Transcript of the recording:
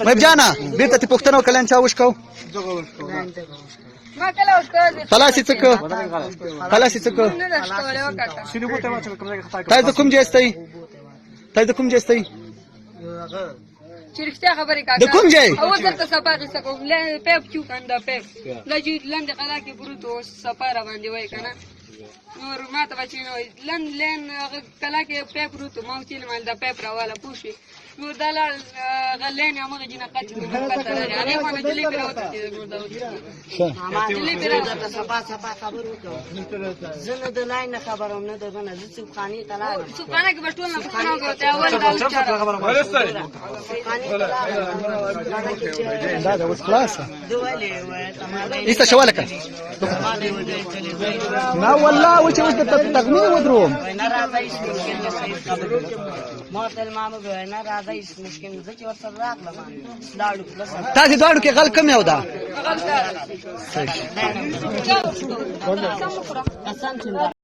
مې جانا بیرته ته پښتنه وکړه چا وشکو. ما کله وشکول؟ خلاص څه کو، خلاص څه کو؟ نه ده شکولې وکاکا. تاسو د کوم ځای یاستئ؟ تاسو د کوم ځای یاستئ؟ چې رښتیا خبرې کاکا. د کوم ځای؟ اول دلته صفا قصه کوم. پیپ چو کنده پیپ لجې لاندې قلا کې پروت و، صفا را باندې وای کنه. نور ما ته بچی نه وای لند لین هغه کلا کې پیپ پروت و، ما وچیل مال دا پیپ راواله پوه شوې. نور دا لاړ هغه لین همغه جینه قچ کړو، نور کته راغی هغې خوا نه جلۍ پرې وتښتېده. نور دا وتښتېده جلۍ پرې راوتښتېده. صفا صفا خبر وکړه. زه نه د لاین نه خبروم نه د غنه، زه څوخانې ته لاړم. څوخانه کې به ټول نه پوښتنه وکړو ته اول دا وچاره. څوخانې ته لاړم، څوخانه کې چې دا د اوس خلاص ده ولې ویل ایسته شواله که نه والله و چې اوس د تغمین ودروم. نه راځه، هیڅ مشکل نشته، هیڅ خبره. ما ورته ما وویل نه راځه، هیڅ مشکل نه. زه چې ورسره راغلم لاړو پله سره. تاسو دواړو کې غل کم یو ده؟ غل دا. صحیح. سم وخوره. قسم چې